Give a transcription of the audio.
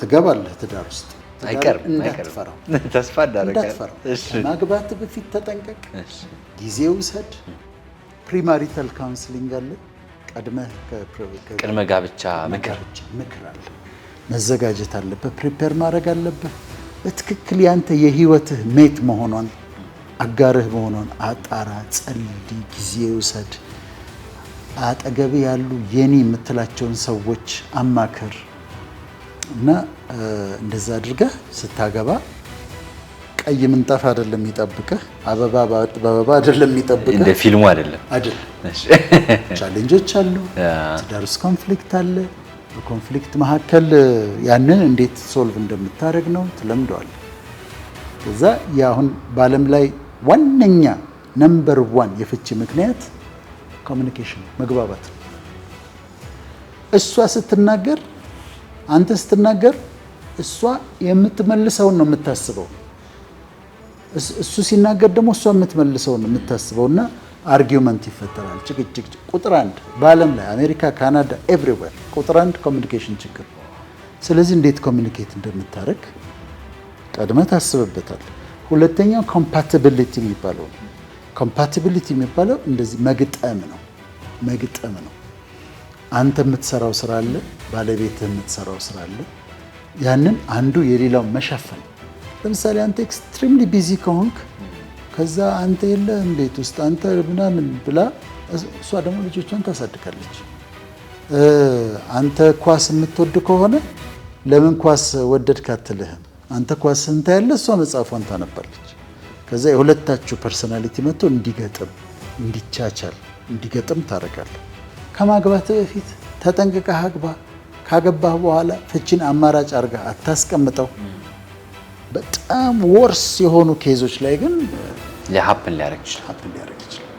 ትገባለህ ትዳር ውስጥ። ትዳር አይቀርም አይቀርም። እንዳትፈራው። ተስፋ እናደርጋለን። እንዳትፈራው። ከማግባት በፊት ተጠንቀቅ፣ ጊዜ ውሰድ። Premarital counseling አለ። ቀድመህ ቅድመ ጋብቻ ምክር። ጋብቻ ምክር አለ። መዘጋጀት አለብህ። Prepare ማድረግ አለብህ። በትክክል ያንተ የህይወትህ mate መሆኗን፣ አጋርህ መሆኗን አጣራ፣ ጸልይ፣ ጊዜ ውሰድ። አጠገብህ ያሉ የኔ የምትላቸውን ሰዎች አማክር እና እንደዛ አድርገህ ስታገባ ቀይ ምንጣፍ አይደለም የሚጠብቅህ፣ አበባ በአበባ አይደለም የሚጠብቅህ። እንደ ፊልሙ አይደለም። አይደለም። Challenge ኦች አሉ። ትዳር ውስጥ conflict አለ። በ conflict መካከል ያንን እንዴት solve እንደምታደርግ ነው፣ ትለምደዋለህ። ከዛ የአሁን በዓለም ላይ ዋነኛ number one የፍቺ ምክንያት communication፣ መግባባት ነው። እሷ ስትናገር፣ አንተ ስትናገር እሷ የምትመልሰውን ነው የምታስበው። እሱ ሲናገር ደግሞ እሷ የምትመልሰውን ነው የምታስበው እና argument ይፈጠራል፣ ጭቅጭቅ። ቁጥር አንድ በዓለም ላይ አሜሪካ፣ ካናዳ፣ everywhere ቁጥር አንድ communication ችግር። ስለዚህ እንዴት communicate እንደምታደርግ ቀድመህ ታስብበታል። ሁለተኛው compatibility የሚባለው ነው። Compatibility የሚባለው እንደዚህ መግጠም ነው፣ መግጠም ነው። አንተ የምትሰራው ስራ አለ፣ ባለቤትህ የምትሰራው ስራ አለ። ያንን አንዱ የሌላው መሸፈን። ለምሳሌ አንተ extremely busy ከሆንክ ከዛ አንተ የለህም ቤት ውስጥ አንተ ምናምን ብላ እሷ ደግሞ ልጆቿን ታሳድጋለች። አንተ ኳስ የምትወድ ከሆነ ለምን ኳስ ወደድክ አትልህም። አንተ ኳስ ታያለህ፣ እሷ መጽሐፏን ታነባለች። ከዛ የሁለታችሁ personality መጥቶ እንዲገጥም፣ እንዲቻቻል፣ እንዲገጥም ታደርጋለህ። ከማግባት በፊት ተጠንቅቀህ አግባ። ካገባህ በኋላ ፍቺን አማራጭ አድርገህ አታስቀምጠው። በጣም worse የሆኑ case ኦች ላይ ግን happen ሊያደርግ ይችላል። Happen ሊያደርግ ይችላል።